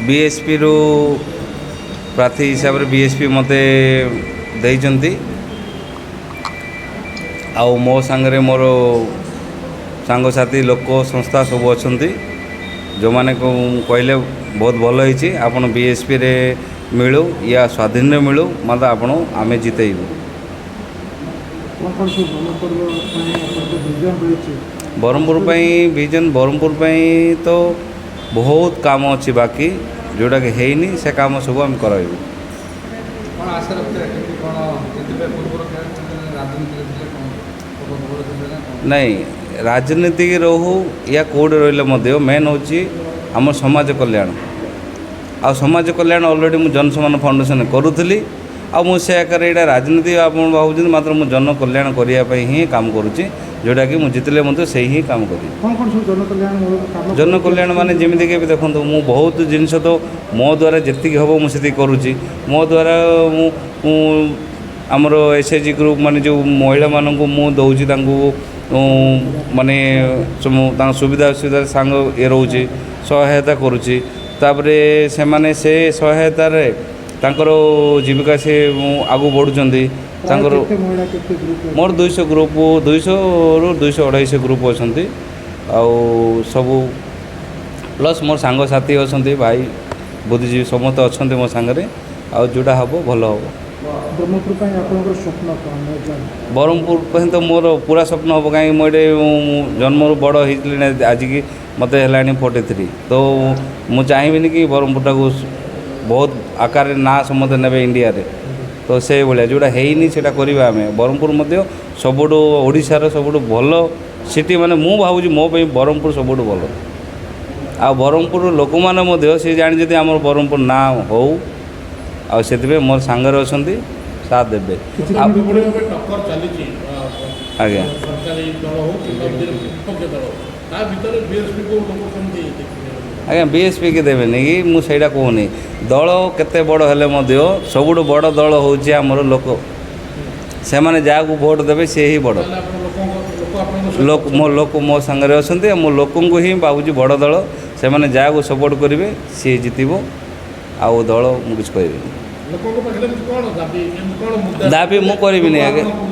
ବିଏସ୍ପିରୁ ପ୍ରାର୍ଥୀ ହିସାବରେ ବିଏସ୍ପି ମୋତେ ଦେଇଛନ୍ତି। ଆଉ ମୋ ସାଙ୍ଗରେ ମୋର ସାଙ୍ଗସାଥି, ଲୋକ, ସଂସ୍ଥା ସବୁ ଅଛନ୍ତି, ଯେଉଁମାନେ କହିଲେ ବହୁତ ଭଲ ହେଇଛି, ଆପଣ ବିଏସ୍ପିରେ ମିଳୁ ୟା ସ୍ୱାଧୀନରେ ମିଳୁ, ମାତ୍ର ଆପଣ ଆମେ ଜିତେଇବୁ। କ'ଣ କ'ଣ ସବୁ ବ୍ରହ୍ମପୁର ପାଇଁ ଆପଣଙ୍କ ଭିଜନ ରହିଛି? ବ୍ରହ୍ମପୁର ପାଇଁ ଭିଜନ, ବ୍ରହ୍ମପୁର ପାଇଁ ତ ବହୁତ କାମ ଅଛି ବାକି, ଯେଉଁଟାକି ହେଇନି, ସେ କାମ ସବୁ ଆମେ କରାଇବୁ। କ'ଣ ଆଶା ରଖିଥିଲେ? କେମିତି କ'ଣ ଜିତିବେ? ପୂର୍ବରୁ ରାଜନୀତିରେ ଥିଲେ, କ'ଣ ଖବର ଥିଲେ ନା କ'ଣ? ନାଇଁ, ରାଜନୀତିକି ରହୁ ୟା କେଉଁଠି ରହିଲେ ମଧ୍ୟ ମେନ୍ ହେଉଛି ଆମ ସମାଜ କଲ୍ୟାଣ। ଆଉ ସମାଜ କଲ୍ୟାଣ ଅଲରେଡ଼ି ମୁଁ ଜନସମାନ ଫାଉଣ୍ଡେସନ୍ କରୁଥିଲି। ଆଉ ମୁଁ ସେ ଆକାରରେ ଏଇଟା ରାଜନୀତି ଆପଣ ଭାବୁଛନ୍ତି, ମାତ୍ର ମୁଁ ଜନ କଲ୍ୟାଣ କରିବା ପାଇଁ ହିଁ କାମ କରୁଛି, ଯେଉଁଟାକି ମୁଁ ଜିତିଲେ ମଧ୍ୟ ସେଇ ହିଁ କାମ କରିବି। କ'ଣ କ'ଣ ସବୁ ଜନକଲ୍ୟାଣ କାମ? ଜନକଲ୍ୟାଣ ମାନେ ଯେମିତିକି ଏବେ ଦେଖନ୍ତୁ, ମୁଁ ବହୁତ ଜିନିଷ ତ ମୋ ଦ୍ୱାରା ଯେତିକି ହେବ ମୁଁ ସେତିକି କରୁଛି। ମୋ ଦ୍ୱାରା ମୁଁ ମୁଁ ଆମର ଏସ୍ ଏଚ୍ ଜି ଗ୍ରୁପ୍, ମାନେ ଯେଉଁ ମହିଳାମାନଙ୍କୁ ମୁଁ ଦେଉଛି ତାଙ୍କୁ ମାନେ ସବୁ ତାଙ୍କ ସୁବିଧା ଅସୁବିଧାରେ ସାଙ୍ଗ ଇଏ ରହୁଛି, ସହାୟତା କରୁଛି। ତାପରେ ସେମାନେ ସେ ସହାୟତାରେ ତାଙ୍କର ଜୀବିକା ସେ ଆଗକୁ ବଢ଼ୁଛନ୍ତି। ପ୍ରାୟ ତାଙ୍କର କେତେ ମହିଳା, କେତେ ଗ୍ରୁପ୍? ମୋର 200 ଗ୍ରୁପ୍, 200ରୁ 200 250 ଗ୍ରୁପ୍ ଅଛନ୍ତି। ଆଉ ସବୁ ପ୍ଲସ୍ ମୋର ସାଙ୍ଗସାଥି ଅଛନ୍ତି, ଭାଇ, ବୁଦ୍ଧିଜୀବୀ ସମସ୍ତେ ଅଛନ୍ତି ମୋ ସାଙ୍ଗରେ। ଆଉ ଯେଉଁଟା ହେବ ଭଲ ହେବ। ବ୍ରହ୍ମପୁର ପାଇଁ ଆପଣଙ୍କର ସ୍ୱପ୍ନ କ'ଣ ଜାଣେ? ବ୍ରହ୍ମପୁର ପାଇଁ ତ ମୋର ପୁରା ସ୍ୱପ୍ନ ହେବ, କାହିଁକି ମୁଁ ଏଠି ମୁଁ ଜନ୍ମରୁ ବଡ଼ ହେଇଥିଲି। ଆଜିକି ମୋତେ ହେଲାଣି 43। ତ ମୁଁ ଚାହିଁବିନି କି ବ୍ରହ୍ମପୁରଟାକୁ ବହୁତ ଆକାରରେ ନାଁ ସମସ୍ତେ ନେବେ ଇଣ୍ଡିଆରେ। ତ ସେଇଭଳିଆ ଯେଉଁଟା ହେଇନି ସେଇଟା କରିବା ଆମେ। ବ୍ରହ୍ମପୁର ମଧ୍ୟ ସବୁଠୁ ଓଡ଼ିଶାର ସବୁଠୁ ଭଲ ସିଟି, ମାନେ ମୁଁ ଭାବୁଛି ମୋ ପାଇଁ ବ୍ରହ୍ମପୁର ସବୁଠୁ ଭଲ। ଆଉ ବ୍ରହ୍ମପୁର ଲୋକମାନେ ମଧ୍ୟ ସେ ଜାଣିଛନ୍ତି ଆମର ବ୍ରହ୍ମପୁର ନାଁ ହଉ, ଆଉ ସେଥିପାଇଁ ମୋର ସାଙ୍ଗରେ ଅଛନ୍ତି, ସାଥ ଦେବେ। କିଛି ଆଉ ଯେଭଳି ଭାବେ ଟକ୍କର ଚାଲିଛି ଆଜ୍ଞା। ସରକାରୀ ଦଳ ହଉ କିମ୍ବା ବିପକ୍ଷ ଦଳ ହଉ, ତା ଭିତରେ ବିଏସ୍ପିକୁ ଲୋକ କେମିତି ଦେଖିବେ? ଆଜ୍ଞା, ବିଏସ୍ପିକି ଦେବେନି କି ମୁଁ ସେଇଟା କହୁନି। ଦଳ କେତେ ବଡ଼ ହେଲେ ମଧ୍ୟ ସବୁଠୁ ବଡ଼ ଦଳ ହେଉଛି ଆମର ଲୋକ। ସେମାନେ ଯାହାକୁ ଭୋଟ ଦେବେ ସେ ହିଁ ବଡ଼। ତାହେଲେ ଆପଣ ଲୋକଙ୍କ ଲୋକ ଆପଣଙ୍କ ସହିତ ଲୋକ, ମୋ ଲୋକ ମୋ ସାଙ୍ଗରେ ଅଛନ୍ତି। ଆଉ ମୋ ଲୋକଙ୍କୁ ହିଁ ଭାବୁଛି ବଡ଼ ଦଳ। ସେମାନେ ଯାହାକୁ ସପୋର୍ଟ କରିବେ ସିଏ ଜିତିବ। ଆଉ ଦଳ ମୁଁ କିଛି କହିବିନି। ଲୋକଙ୍କ ପାଖରେ ଏମିତି କ'ଣ ଦାବି, ଏମିତି କ'ଣ ମୁଦ୍ଦା? ଦାବି ମୁଁ କରିବିନି ଆଜ୍ଞା। ଲୋକ